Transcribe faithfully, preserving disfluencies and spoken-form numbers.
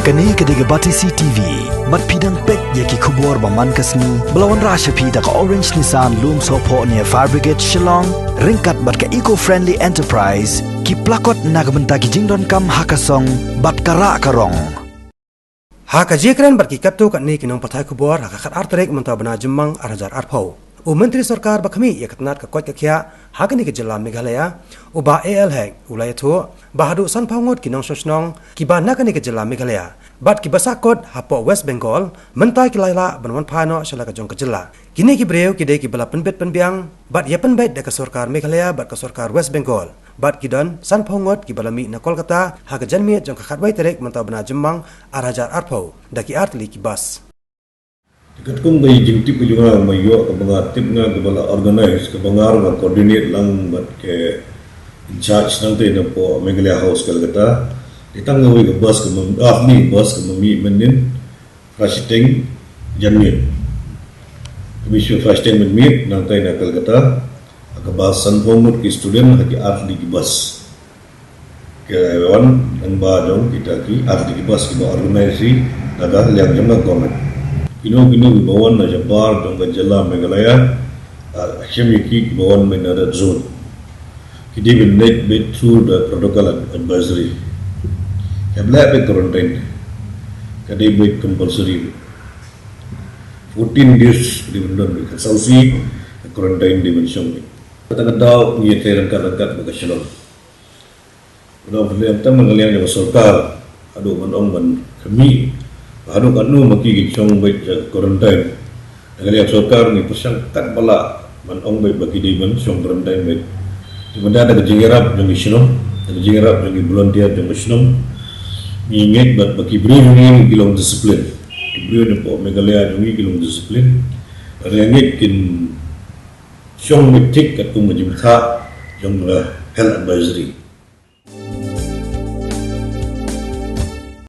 Kane ka dei ka Batesi T V. Bad phi dang peit ïa ki khubor ba man ka sngi ba la wanrah sha phi da ka Orange Nissan Lumsohphoh near Fire Brigade Shillong, ryngkat bad ka Eco Friendly Enterprise, ki plakot na ka bynta ki jingdonkam ha ka song bad ka rah ka rong. Ha ka jingkren bad ki katto katne ki nongpathai khubor ha ka khatar tarik mynta u bnai Jymmang ar hajar arphew, u Myntri Sorkar ba khmih ïa ka tnat ka koit ka khiah ha kane ka jylla Meghalaya, u Bah A L Hek, u la ïathuh ba haduh sanphew ngut ki nongshong shnong kiba na kane ka jylla Meghalaya bad kiba sahkut hapoh West Bengal mynta ki la ïalah ban wan phai noh sha la ka jong ka jylla. Kine ki briew ki dei kiba la pynbit pynbiang bad ïa pynbeit da ka sorkar Meghalaya bad ka sorkar West Bengal. Bad ki don sanphew ngut kiba la mih na Kolkata ha ka janmiet jong ka khatwei tarik mynta u bnai Jymmang ar hajar arphew da ki artylli ki bus. Katkum ka jingtip ka jong nga, ma ïoh kaba nga tip, nga kaba la organize, kaba nga ruh nga coordinate lang bad ka in charge nangta napoh Meghalaya House Kolkata. Dei tang kawei ka bus kaba, artylli bus kaba mih mynnin phra shiteng janmiet. Kaba mih phra shiteng mynmiet nangta na Kolkata. Kaba sanphew ngut ki student ha ki artylli ki bus. Ki wan lyngba jong kita ki artylli ki bus kiba organize na ka liang jong ka government. Kino kino kiba wan na shabar jong ka jylla Meghalaya, ah, shim ïa ki kiba wan mynta na red zone. Ki dei ban leit beit through the protocol ad-, advisory. Ki hap leh beit quarantine. Ka dei beit compulsory. Fourteen days ka dei ban don beit, ka sawsi, ka quarantine dei ban shong beit. Kata ka daw ngi ïatrei ryngkat ryngkat bad ka shnong. Ka daw pynlong tam na ka liang jong ka sorkar, haduh ban ong ban khmih, haduh katno ma ki kin shong beit ha quarantine. Na ka liang sorkar ngi pyrshang katba lah ban ong beit ba ki dei ban shong quarantine beit. Te mynta da ka jingïarap jong ki shnong, da ka jingïarap jong ki volunteer jong ki shnong, ngi ngeit bad ba ki briew jong ngi ki long discipline. Ki briew napoh Meghalaya jong ngi ki long discipline. Bad ngi ngeit kin shong beit thik katkum ka jingbatai jong ka health advisory.